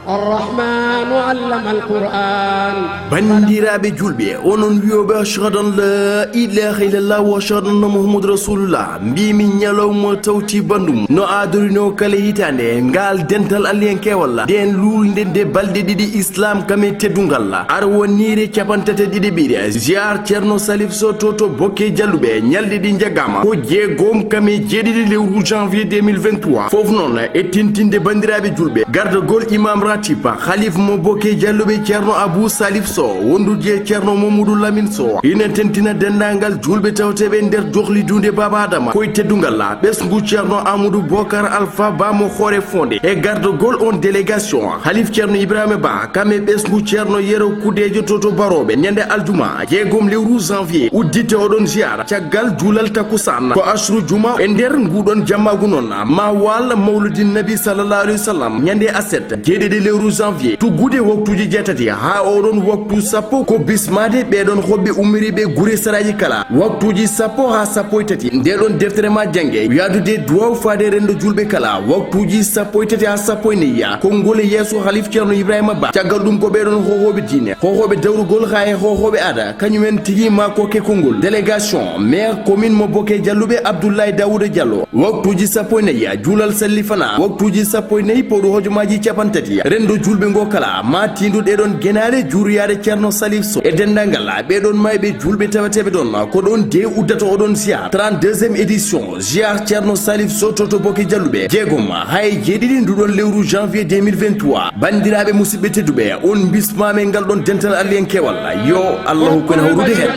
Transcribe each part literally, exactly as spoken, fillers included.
الرحمن علم القرآن. Banndiraaɓe julɓe, onon wiyooɓe ashhadu an la ilaha illallah wa ashhadu anna muhammadu rasulullah, mbimi ñalawma tawti bandum no aadorino kala hitaande ngal dental aliyankewal nden luulnde nde balɗe ɗiɗi islam kame teddungal, ar wonniire capantati ɗiɗi ɓiire ziar ceerno salif so to to bokke jalluɓe ñalɗi ɗi jaggama ko jeegom kame jeeɗiɗi lewru janvier deux mille vingt-trois. Fof noon e tintinde banndiraaɓe julɓe gardagol imam ratib halif mo bokke jalluɓe ceerno abou salif so wondude e ceerno mamadou lamin so ina tentina denndaangal julɓe tawteeɓe nder dohli duunde baaba adama koye teddungal ɓesngu ceerno amadou bokar alpha ba mo hoore fonde e gardagol on délégation halif ceerno ibrahima ba kam e ɓesngu ceerno yero kudejo to to baroɓe ñande aljuma jeegom lewru janvier uddite oɗon ziyara caggal juulal takusan ko asru juma e nder nguɗon jammagu noon ma wal mawludin nabi sallallahu alaihi wasallam ñande aset jeeɗiɗi lewru janvier tuggude waktuji jeetati ha oɗon waktu sappo ko bismade ɓeɗon hoɓɓe ummiriɓe gure saraji kala waktuji sappo ha sappo e tati ndeɗon deftere ma jangge yadude duwaw faade rendo julɓe kala waktuji sappo e tati ha sappo e nayya konngol e yeeso halif ceerno ibrahima ba caggal ɗum ko ɓeɗon hohoɓe diine hohoɓe dawrugol ha e hohoɓe aada kañumen tigi ma kokke konngol délégation maire commune mo boke jalluɓe abdoulaye daouda diallo waktuji sappo e nayya juulal sallifana waktuji sappo e nayi pawɗo hojomaji capan tati rendo julɓe ngo kala ma tindu ɗeɗon genaale juuriyare ceerno salif so e denndangal ɓeɗon mayɓe julɓe taweteɓe ɗon ko ɗon de uddata oɗon ziar trente-deuxième édition ziar ceerno salif so to to boke jalluɓe jeegom hay jeeɗiɗi nduɗon lewru janvier deux mille vingt-trois banndiraaɓe musidɓe tedduɓe on bismama e ngal ɗon dental aliyankewal yo allahu kon hawrude heen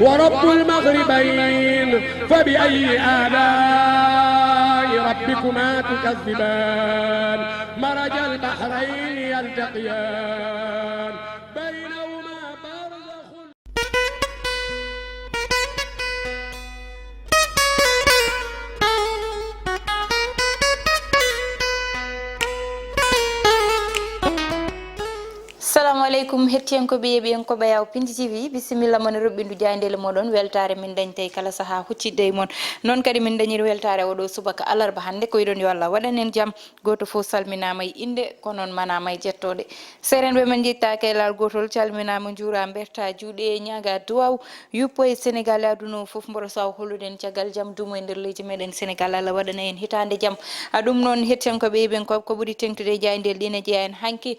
ورب المغربين فبأي آلاء ربكما تكذبان مرج البحرين يلتقيان بينهما برزخ Salamu aleykum hettiyankoɓe yeeɓiyankoɓe yaw pindi tv bisimilla mon e roɓɓindu jaydele moɗon weltare min dañtay kala saaha huccidde e mon. Noon kadi min dañiri weltare oɗo subaka alarba hannde ko yiɗon yo allah waɗan en jam. Goto fof salminama e inde ko noon manama e jettoɗe. Seerenɓe men jettaka e laal gotol calminama juura berta juuɗe ñaga duwaw yuppo e sénégal e aduna o fof mboɗo saw hollude en caggal jam dumo e nder leydi meɗen sénégal allah waɗana en hitande jam. Ɗum noon hettiyankoɓe ɓen ko ko ɓuri tengtude e jaydel ɗine jeeya en hanki.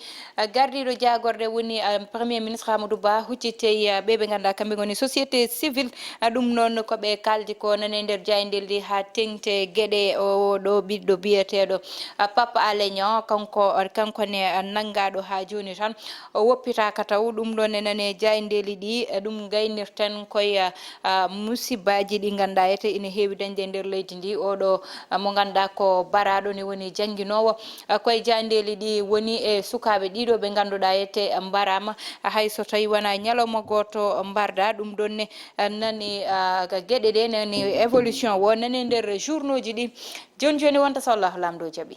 Gardiiɗo jaagorɗe woni premier ministre amadou ba huccitey ɓe ɓe ngannduɗaa kamɓe ngoni société civile. Ɗum noon ko ɓe kaaldi ko nane nder jaayndeldi haa teŋti geɗe oɗo ɓiɗɗo biyeteeɗo papa alignon kanko kanko ne nanngaaɗo haa jooni tan o woppitaaka taw ɗum ɗoon ne nane jaayndeeli ɗi. Ɗum ngaynirten koye musibbaaji ɗi ngannduɗaa ete ina heewi dañde e nder leydi ndi oɗo mo ngannduɗaa ko baraaɗo ne woni jannginoowo. Koye jaayndeeli ɗi woni e sukaaɓe ɗiɗo ɓe ngannduɗaa ete mbaraama hay so tawii wonaa ñalawma gooto mbarda ɗum ɗoon ne. Nani geɗe ɗe nani évolution wo nani e nder journaux ji ɗi. Jooni jooni wonta so allahu laamɗo jaɓi.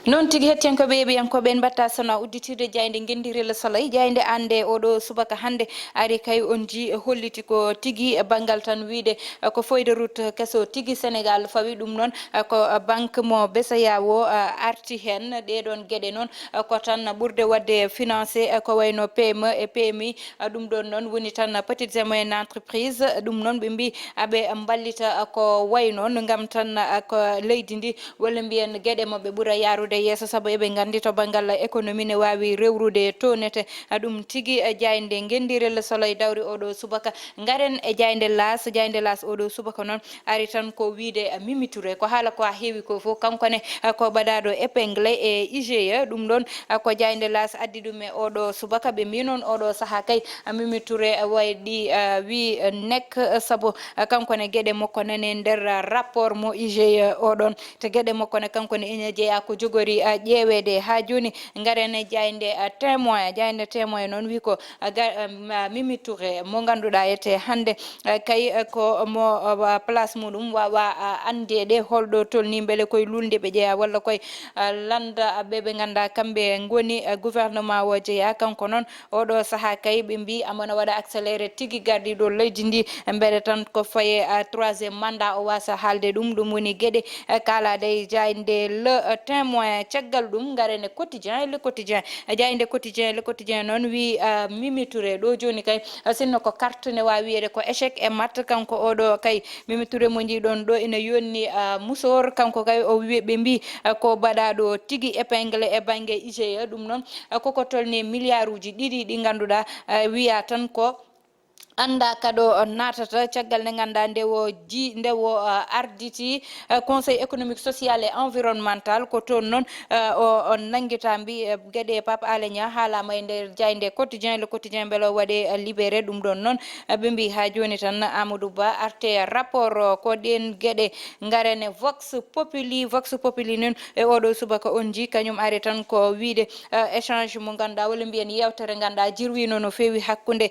Noon tigi hettiyankoɓe yeeɓiyankoɓe en mbatta sona udditirde jaaynde ngenndi rela soleil jaaynde annde oɗo subaka hannde ari kay on ji holliti ko tigi banngal tan wiyde ko feuille de route keso tigi sénégal fawi ɗum noon ko banque mo besayawo arti heen. Ɗeɗon geɗe noon ko tan ɓurde waɗde financé ko wayno pme e pmi. Ɗum ɗon noon woni tan petite et moyenne entreprise ɗum noon ɓe mbi aɓe mballita ko wayno no ngam tan ko leydi ndi walla mbiyen geɗe maɓɓe ɓura yarude yeeso sabu eɓe nganndi to banngal économie ne waawi rewrude townete. Ɗum tigi jaaynde ngenndi rela soleil dawri oɗo subaka. Ngaren e jaaynde las jaaynde las oɗo subaka noon ari tan ko wiyde mimi touré ko haala ko a heewi ko fof kanko ne ko ɓadaɗo épingle e ige ɗum ɗon ko jaaynde las addi ɗum e oɗo subaka ɓe mbi noon oɗo saaha kay mimi touré waɗi wi nek sabu kanko ne geɗe makko nane nder rapport mo ige oɗon te geɗe makko ne kanko ne ina jeeya ko jogo ri ƴeeweede. Haa jooni, ngaren e jaaynde Témoin. Jaaynde Témoin noon wi ko Mimi Touré mo ngannduɗaa ete hannde kay ko mo place muɗum waawa anndeede holɗo tolni, mbele koye luulnde ɓe ƴeeya walla koye lannda ɓe ɓe nganndaa kamɓe ngoni gouvernement o jeyaa. Kanko noon oɗo sahaa kay ɓe mbi amana waɗa accéléré tigi gardiiɗo leydi ndi, mbele tan ko faye troisième mandat o waasa haalde ɗum. Ɗum woni geɗe kaalaade e jaaynde Le Témoin. Caggal ɗum ngaren e Quotidien, Le Quotidien. Jaaynde Quotidien, Le Quotidien noon wi Mimi Touré ɗo jooni kay, sinno ko carte ne waawi wiyeede ko échec e mat. Kanko oɗo kay Mimi Touré mo njiiɗon ɗo ina yonni musoor. Kanko kay o wi ɓe mbi ko baɗaaɗo tigi épingle e bannge I G E. Ɗum noon koko tolni milliarduji ɗiɗi ɗi ngannduɗaa wiya tan ko annda kaɗo naatata. Caggal nde ngannduɗaa nde o ji nde o arditi Conseil économique, social et environnemental, ko toon noon o nanngita mbi geɗe Pape Alé Niang haalaama e nder jaaynde Quotidien, Le Quotidien, mbele o waɗe libéré. Ɗum ɗoon noon ɓe mbi haa jooni tan Amadou Ba arte rapport ko ɗeen geɗe. Ngaren e Vox Populi. Vox Populi noon e oɗo subaka on ji kañum ari tan ko wiide échange mo ngannduɗaa walla mbiyen yeewtere ngannduɗaa jirwiino no feewi hakkunde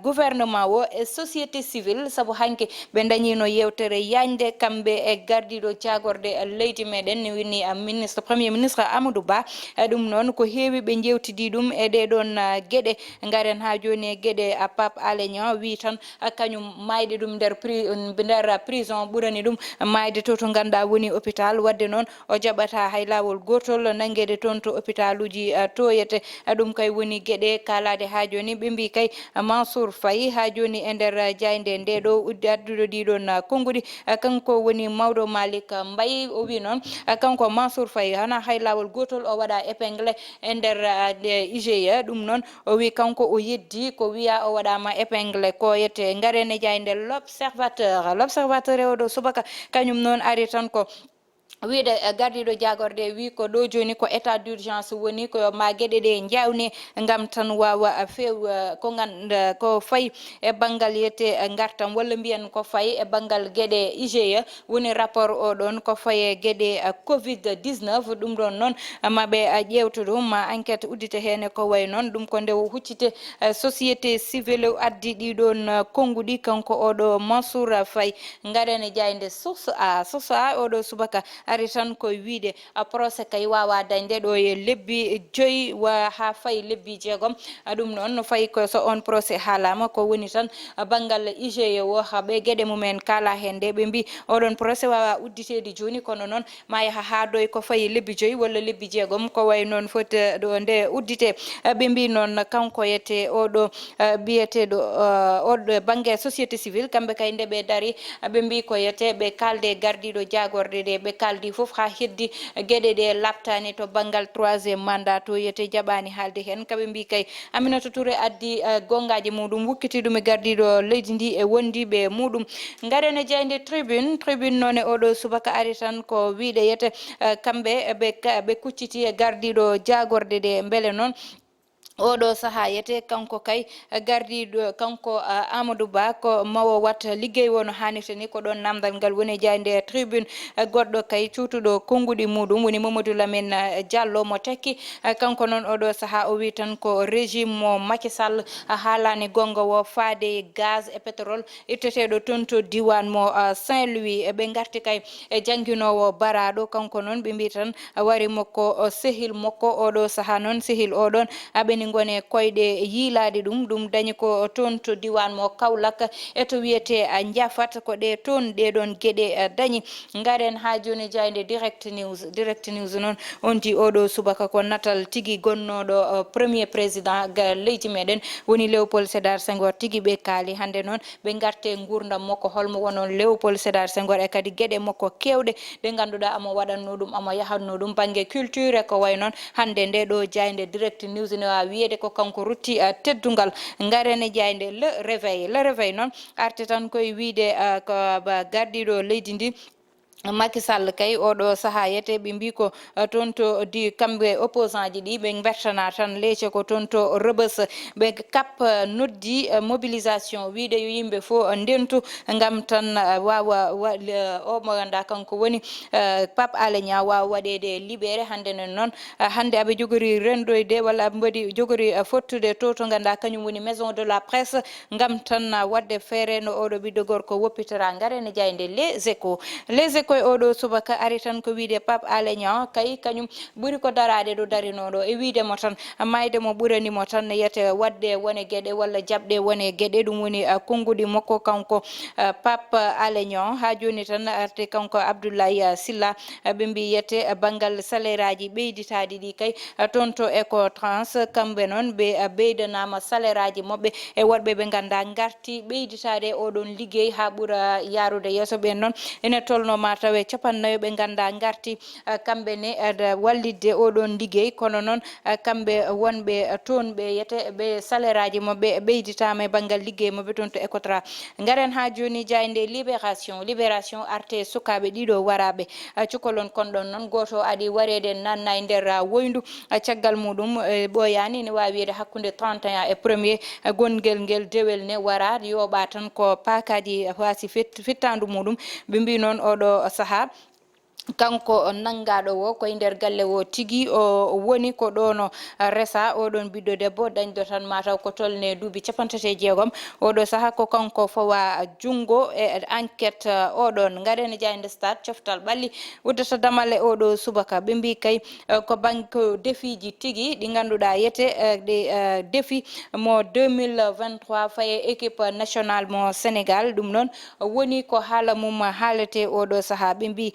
gouvernement o e société civile, sabu hanki ɓe ndañiino yeewtere yaañde kamɓe e gardiiɗo jaagorde leydi meɗen, ni winni ministre, premier ministre Amadou Ba. Ɗum noon ko heewi ɓe njeewtidi ɗum e ɗee ɗoon geɗe. Ngaren haa jooni e geɗe Pape Alé Niang wi tan kañum maayde ɗum nder pri nder prison ɓurani ɗum maayde to to ngannduɗaa woni hôpital. Waɗde noon o jaɓataa hay laawol gootol nanngeede toon to hôpitaluji tooyete. Ɗum kay woni geɗe kaalaade haa jooni. Ɓe mbi kay Mansour Faye haa jooni e nder jaaynde nde ɗo uddi adduɗo ɗiɗon konnguɗi, kanko woni mawɗo Malick Mbaye. O wi noon kanko Mansour Faye hana hay laawol gootol o waɗa épingle e nder I G E. Ɗum noon o wi kanko o yeddi ko wiya o waɗaama épingle ko yette. Ngaren e jaaynde L'Observateur. L'Observateur e oɗo subaka kañum noon ari tan ko wiide gardiiɗo jaagorde wi ko ɗo jooni ko état d'urgence woni ko ma geɗe ɗe njawne ngam tan waawa few ko ngannduɗaa ko fayi e banngal yette ngartam walla mbiyen ko fayi e banngal geɗe I G E. Woni rapport o ɗoon ko faye geɗe covid dix-neuf. Ɗum ɗoon noon ma ɓe ƴeewto ɗum, ma enquête uddite heen e ko wayi noon. Ɗum ko nde o huccite société civile addi ɗiɗon konnguɗi kanko oɗo Mansour Faye. Ngaren e jaaynde Source A. Source A oɗo subaka ari tan koye wiide procès kay waawa dañde ɗo e lebbi joyi wa haa fayi lebbi jeegom. Ɗum noon no fayi ko so on procès haalaama ko woni tan banngal I G E o haa ɓe geɗe mumen kaala heen nde ɓe mbi oɗon procès waawa udditeede jooni, kono noon ma yaha haa doy ko fayi lebbi joyi walla lebbi jeegom ko wayi noon foti ɗo nde uddite. Ɓe mbi noon kanko yete oɗo biyeteeɗo oɗo bannge société civile kamɓe kay nde ɓe dari ɓe mbi ko yete ɓe kaalde gardiiɗo jaagorɗe ɗe ɓe kaaldi fof haa heddi geɗe ɗe laaɓtaani to banngal troisième mandat to yete jaɓaani haalde heen. Kaɓe mbi kay Aminata Touré addi gongaaji muɗum wukkiti ɗum e gardiiɗo leydi ndi e wondiiɓe muɗum. Ngaren e jaaynde Tribune. Tribune noon e oɗo subaka ari tan ko wiide yete kamɓe ɓe ɓe kucciti e gardiiɗo jaagorɗe ɗe mbele noon oɗo sahaa yete kanko kay gardiiɗo kanko Amadou Ba ko mawo wat liggey o no haanirta ni. Ko ɗoon namdal ngal woni e jaaynde Tribune. Goɗɗo kay cuutuɗo konnguɗi muɗum woni Mamadou Lamine Diallo mo tekki. Kanko noon oɗo sahaa o wi tan ko régime mo Macky Sall haalaani gonnga o faade gaz e pétrole itteteeɗo toon to diiwaan mo Saint-Louis. Ɓe ngarti kay e jannginoowo baraaɗo. Kanko noon ɓe mbi tan wari makko sehil makko oɗo sahaa noon sehil oɗon aɓeni ngone koyɗe yiilaade ɗum. Ɗum dañi ko toon to diiwaan mo Kaolack e to wiyetee Ndiafate. Ko ɗe toon ɗeɗon geɗe dañi. Ngaren haa jooni jaaynde Direct News. Direct News noon on ti oɗo subaka ko natal tigi gonnooɗo premier président ga leydi meɗen woni Léopold Sédar Senghor tigi ɓe kaali. Hannde noon ɓe ngarte nguurndam makko holmo wonon Léopold Sédar Senghor e kadi geɗe makko keewɗe ɗe ngannduɗaa omo waɗatno ɗum omo yahatno ɗum bannge culture e ko wayi noon. Hannde nde ɗo jaaynde Direct News ne waawi wiyeede ko kanko rutti teddungal. Ngaren e jaaynde Le Réveil. Le Réveil noon arti tan koye wiide ko gardiiɗo leydi ndi Macky Sall kay oɗo sahaa yete ɓe mbi ko, eh, toon to di kamɓe opposant ji ɗi ɓe mbertana tan leece ko toon to Rebeuss. Ɓe kap, eh, noddi, eh, mobilisation wiide yo yimɓe fof, eh, ndentu ngam tan, eh, waawa wa-, eh, o mo ganduɗa kanko woni, eh, Pape Alé Niang waawa waɗeede libéré hannde nen noon. Eh, hannde aɓe jogori rendoyde walla aɓe mbaɗi jogori, eh, fottude to to ganduɗa kañum woni maison de la presse ngam tan, ah, waɗde feere no oɗo ɓiɗɗo gorko woppitora. Ngare ne jayde Les Échos. Les Échos e oɗo subaka ari tan ko wiide Pape Alé Niang kay kañum ɓuri ko daraade ɗo darinoɗo e wiide mo tan, mayde mo ɓurani mo tan yete waɗde wone geɗe walla jaɓde wone geɗe, ɗum woni, ah, konnguɗi makko kanko, ah, Pape Alé Niang. Ha joni tan arti kanko Abdoulaye, ah, Sylla, ah, ɓe mbi yete, ah, banngal salaire aji ɓeyditaaɗi ɗi kay, ah, toon to Ecotrans, kamɓe noon ɓe, ah, ɓeydanama salaire aji maɓɓe e woɗɓe ɓe ganduɗa garti ɓeyditaade oɗon liggey ha ɓura yarude yeeso. Ɓen noon ene tolno mataw e capannayyo ɓe ganduɗa garti, ah, kamɓe ne, ah, da-, wallitde oɗon liggey, kono noon, ah, kamɓe wonɓe, ah, toon ɓe yete ɓe salaire aji maɓɓe ɓeyditama e banngal liggey maɓɓe toon to Ecotra. Ngaren ha joni jayde Libération. Libération arte sukaɓe ɗiɗo waraɓe, ah, cukalon kon ɗon noon goto aɗi wareede nanna e nder, ah, woyndu. Ah, caggal muɗum, eh, ɓooyaani ene waawi wiyde hakkunde trente et un e premier, eh, gonngel ngel dewel ne wara yooɓa tan ko paakaaji waasi fit-, fittandu muɗum. Ɓe mbi noon oɗo sahaa, kanko nanngaaɗo o koye nder galle o tigi o woni ko ɗono resa oɗon ɓiɗɗo debbo dañɗo tan mataw ko tolne duuɓi capanɗe tati e jeegom. Oɗo sahaa ko kanko fawa junngo e enquête, eh, oɗon. Ngaren e jaaynde Stade, coftal ɓalli uddata damal e oɗo subaka. Ɓe mbi kay, eh, ko bang-, ko defiiji tigi ɗi ngannduɗaa yete, eh, ɗi, eh, defi mo deux mille vingt-trois faye équipe nationale mo Sénégal. Ɗum noon woni ko haala mum haalete oɗo sahaa. Ɓe mbi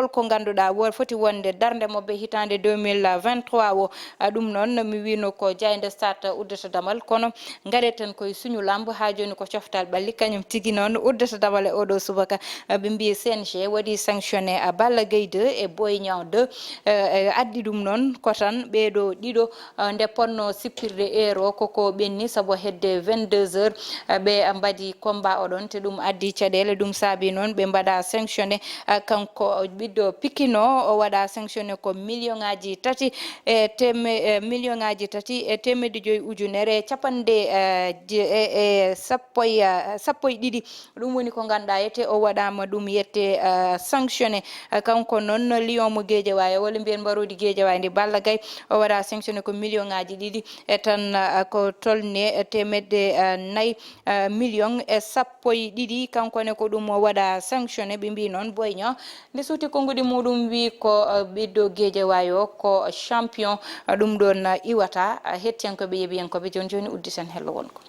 holko ngannduɗaa wo foti wonde darnde mo be hitaande deux mille vingt-trois o. Ah, ɗum noon mi wino ko jaaynde Stade uddata damal, kono ngareten koye suñu lamb ha joni ko coftal ɓalli kañum tigi noon uddata damal e oɗo subaka. Ah, ɓe mbi C N G waɗi sanctionné, ah, Balla Gaye deux e Boy Niang deux. Eh, eh, addi ɗum noon ko tan ɓeeɗo ɗiɗo, ah, nde ponno sippirde heure o koko ɓenni sabu hedde vingt-deux heures, ah, ɓe mbaɗi combat oɗon te ɗum addi caɗeele. Ɗum saabi noon ɓe mbaɗa sanctionné, ah, kanko ɓiɗɗo Pikine o, o waɗa sanctionné ko million ngaji tati e teme-, eh, million ngaji tati e teemedde joyi ujunere e capanɗe, eh, je-, e, e sappo e, eh, sappo e ɗiɗi. Ɗum woni ko ngannduɗaa yette o waɗaama ɗum yette, eh, sanctionné. Eh, kanko noon Lion mo Guédiawaye walla mbiyen mbaroodi Guédiawaye ndi Balla Gaye o waɗa sanctionné ko million ngaji ɗiɗi e tan, eh, ko tolne, eh, teemedde, eh, nayi, eh, million e sappo e ɗiɗi. Kanko ne ko ɗum o waɗa sanctionné. Ɓe mbi noon Boy Niang nde suuti konnguɗi muɗum wi ko, eh, ɓiɗɗo Guédiawaye o ko champion, eh, ɗum ɗon, eh, iwata, eh, hettiyankoɓe yeɓiyankoɓe joni joni udditen hello wonko.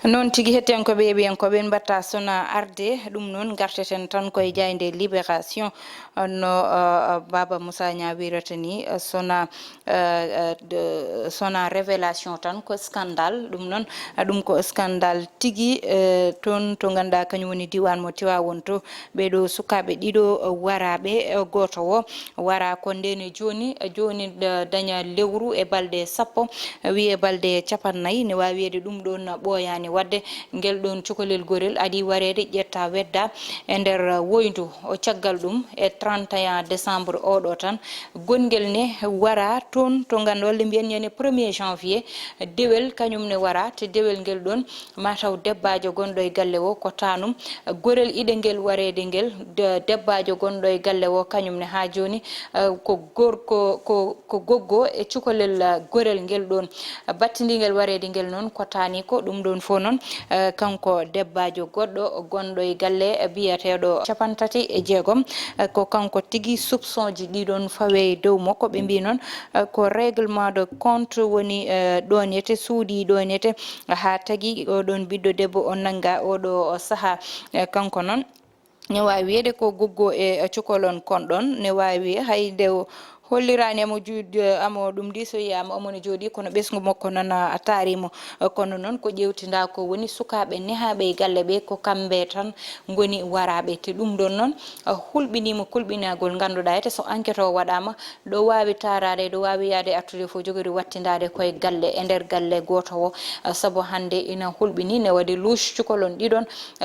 Noon tigi hettiyankoɓe yeɓiyankoɓe en mbatta sona arde ɗum noon garteten tan koye jaaynde Libération. No, eh, Baba Moussa Niang wirata ni, eh, sona, eh, eh, de-, sona révélation tan ko scandale. Ɗum noon, eh, ɗum ko scandale tigi, eh, toon to ngannduɗaa kañum woni diiwaan mo Tiwaawoon to. Ɓeeɗo sukaaɓe ɗiɗo, eh, waraaɓe, eh, gooto o wara ko ndene jooni, eh, jooni, eh, daña lewru e balɗe sappo, eh, wiye balɗe capannayyi, ne waawi wiyeede ɗum ɗoon ɓooyaani waɗde. Ngel ɗoon cukalel gorel aɗi wareede ƴetta wedda e nder woyndu. O caggal ɗum e trente et un décembre oɗo tan, gonngel ne wara toon to nganndu-, walla mbiyen ñande premier janvier, dewel kañum ne wara, te dewel ngel ɗoon mataw debbaajo gonɗo e galle o ko tanum, gorel iɗe ngel wareede ngel, de-, debbaajo gonɗo e galle o kañum ne haa jooni, eh, ko gor-, ko, ko, ko goggo e cukalel, eh, gorel ngel ɗoon. Battindiingel wareede ngel noon ko taani ko ɗum ɗoon fof noon, eh, kanko debbaajo goɗɗo gonɗo e galle biyateeɗo capantati e jeegom, eh, ko kanko tigi soupçon ji ɗiɗon fawe e dow makko. Ɓe mbi noon, eh, ko règlement de compte woni, eh, ɗoon yete suuɗi ɗoon yete haa tagi oɗon ɓiɗɗo debbo o nannga oɗo sahaa. Eh, kanko noon ne waawi wiyeede ko goggo e cukalon kon ɗon, ne waawi wiye hay nde o Holliraani amo juuɗe amo ɗum ɗi so yiyaama omo ne jooɗii, kono ɓesngu makko noon, a, taari mo. Kono noon ko ƴeewtindaa ko woni sukaaɓe nehaaɓe e galle ɓe, ko kamɓe tan ngoni waraaɓe. Te ɗum ɗoon noon, a, hulɓinii mo kulɓinagol ngannduɗaa ete so enquête o waɗaama, ɗo waawi taaraade, ɗo waawi yahde artude fof jogori wattindaade koye galle, e nder galle gooto o. A, sabu hannde ina hulɓinii ne waɗi luus cukalon ɗiɗon,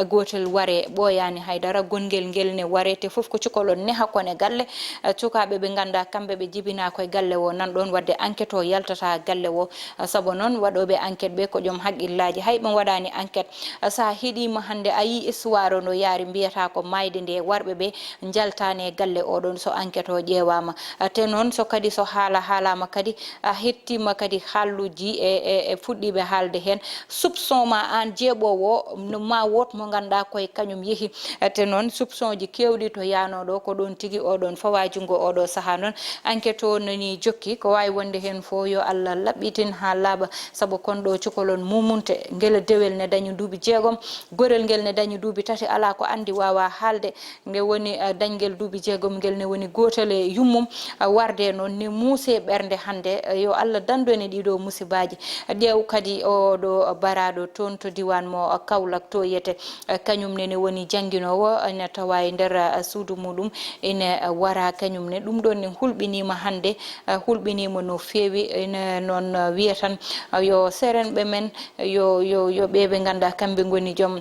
gootel waree, ɓooyaani hay dara. Gongel ngel ne waree, te fof ko cukalon neha ko ne galle. Eh, cukaaɓe ɓe nganndaa kamɓe ɓe jibinaa koye galle o nan ɗoon, waɗde enquête o yaltata galle o. Eh, sabu noon waɗooɓe enquête ɓe ko joom haqqillaaji, hay ɓe waɗaani enquête. Eh, so a heɗiima hannde a yii histoire o no yaari, mbiyata ko maayde nde warɓe ɓe njaltaani e galle o ɗoon so enquête o ƴeewaama. Eh, te noon so kadi so haala haalaama kadi, a hettiima kadi haalluuji e, e, e fuɗɗiiɓe haalde heen. Soupçon ma aan jeeɓoowo o, no ma wood mo ngannduɗaa koye kañum yehi. Te noon soupçon ji keewɗi to yaanoo ɗo, ko ɗoon tigi oɗoon fawa junngo oɗo sahaa noon. Enquête o nani jokki, ko waawi wonde heen fof yo Allah laɓɓitin haa laaɓa, sabu kon ɗo cukalon mumunte, ngel dewel ne dañi duuɓi jeegom, gorel ngel ne dañi duuɓi tati, alaa ko anndi waawa haalde. Nde woni, eh, dañgel duuɓi jeegom ngel ne woni gootel e yummum, eh, warde noon ne muusi e ɓernde hannde. Eh, yo Allah dandu en e ɗiɗo musibaaji. Ƴeew kadi oɗo baraaɗo toon to diiwaan mo Kaolack to yete, eh, kañum ne ne woni jannginoowo, ene tawa e nder, eh, suudu muɗum, ene, eh, wara kañum ne. Ɗum ɗoon ne hulɓiniima hannde, eh, hulɓiniima no feewi. Ene noon, eh, wiya tan, eh, yo serenɓe men, yo, yo, yo ɓe ɓe ngannduɗaa kamɓe ngoni joom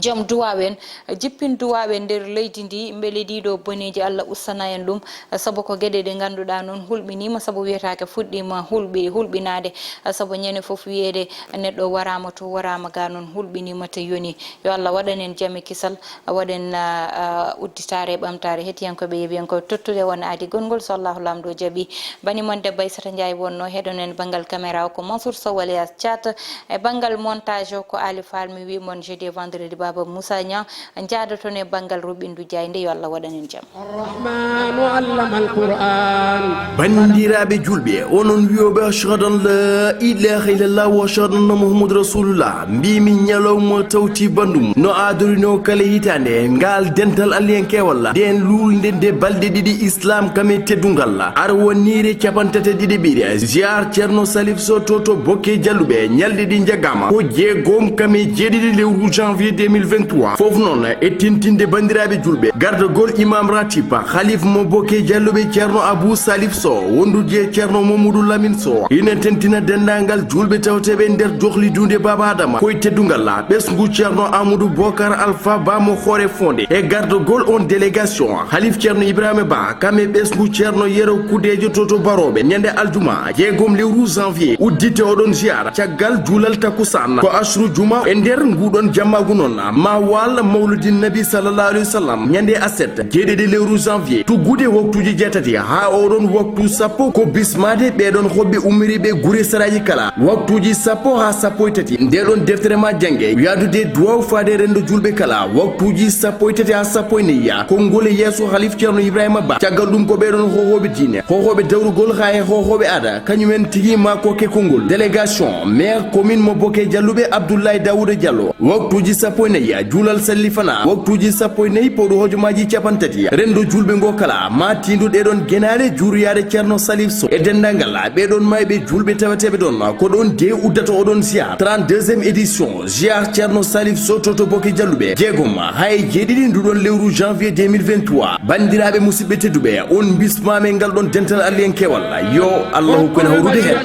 joom duwaaw en, jippin duwaaw en nder leydi ndi, mbele ɗiɗo boneeji Allah ustana en ɗum, sabu ko geɗe ɗe ngannduɗaa noon hulɓiniima, sabu wiyetaake fuɗɗiima hulɓi-, hulɓinaade, sabu ñande fof wiyeede neɗɗo waraama to, waraama ga noon hulɓiniima te yoni. Yo Allah waɗan en jam e kisal, waɗan, a, a, udditaare e ɓamtaare. Hettiyankooɓe, yeeɓiyankooɓe, tottude won aadi gonngol, so Allahu Laamɗo jaɓi. Bani mon debbo Aissata Ndiaye wonno, heɗon en banngal caméra o ko Mansour Sow alias Thiat. E banngal montage o ko Ali Fall, mi wi mon jeudi e vendredi Baba Moussa Niang, njaadoton e banngal Ruɓindu Diaye nde, yo Allah waɗan en jam. Ar-Rahmanu allama al-Qur'an. Banndiraaɓe julɓe, onon wiyooɓe ashhadu an la ilaha illallah wa ashhadu anna Muhammadu Rasulullah, mbimi ñalawma tawti banndum no adorinoo kala hitaande ngal dental Aliyankewal, nden luulnde nde balɗe ɗiɗi Islam kam e teddungal. Ar wonniire capanɗe tati e ɗiɗi ɓiire ziar Ceerno Salif Sow to to Bokke Jalluɓe, ñalɗi ɗi njaggaama ko jeegom kam e jeeɗiɗi lewru janvier deux mille vingt-trois. Fof noon e tintinde banndiraaɓe julɓe, gardagol Imam Ratib, Khalif mo Bokke Jalluɓe Ceerno Abou Salif Sow, wondude e Ceerno Mamadou Lamine Sow, ina tentina denndaangal julɓe tawteeɓe nder dohli duunde Baaba Adama, koye teddungal ɓesngu Ceerno Amadou Bokar Alpha Ba mo Hoore Fonde, e gardagol on délégation, Halif Ceerno Ibrahima Ba, kam e ɓesngu Ceerno Yero Kudeejo to to Barooɓe, ñande aljuma, jeegom lewru janvier, uddite oɗon ziyaara. Caggal juulal takusaan, ko asru juma e nder nguɗon jammaagu noon, ma waal Mawludin Nabi sallallahu alayhi wa sallam, ñande aset, jeeɗiɗi lewru janvier, tuggude waktuuji jeetati haa oɗon waktu sappo, ko bismaade ɓeɗon hoɓɓe ummiriiɓe gure saraaji kala, waktuuji sappo haa sappo e tati. Nde ɗon deftere ma jannge, yaadude duwaw faade renndo julɓe kala, waktuuji sappo e tati haa sappo e nayi, konngol e yeeso Halif Ceerno Ibrahima Ba. Caggal ɗum ko ɓeɗon hohooɓe diine, hohooɓe dawrugol haa e hohooɓe aada, kañum en tigi ma kokke konngol. Délégation, maire commune mo Bokke Jalluɓe Abdoulaye Daouda Diallo. Waktuuji sappo e nayi, juulal sallifana. Waktuuji sappo e nayi, pawɗo hojomaaji capanɗe tati. Renndo julɓe ngo kala, ma tiindu ɗeɗon genaale juuroyaade Ceerno Salif Sow e denndaangal ɓeɗon mayɓe julɓe taweteeɓe ɗon. Ko ɗon de uddata oɗon ziyaar. Trente-deuxième édition ziyaar Ceerno Salif Sow to to Bokke Jalluɓe. Jeegom haa e jeeɗiɗi nduɗon lewru janvier deux mille vingt-trois. Banndiraaɓe musidɓe tedduɓe, on bismaama e ngal ɗon dental Aliyankewal. Yo Allah hokku en hawrude heen.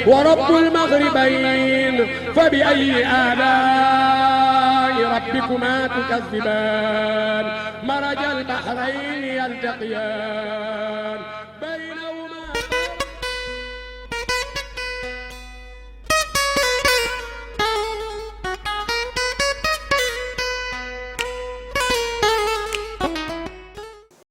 ورب المغربين فبأي آلاء ربكما تكذبان مرج البحرين يلتقيان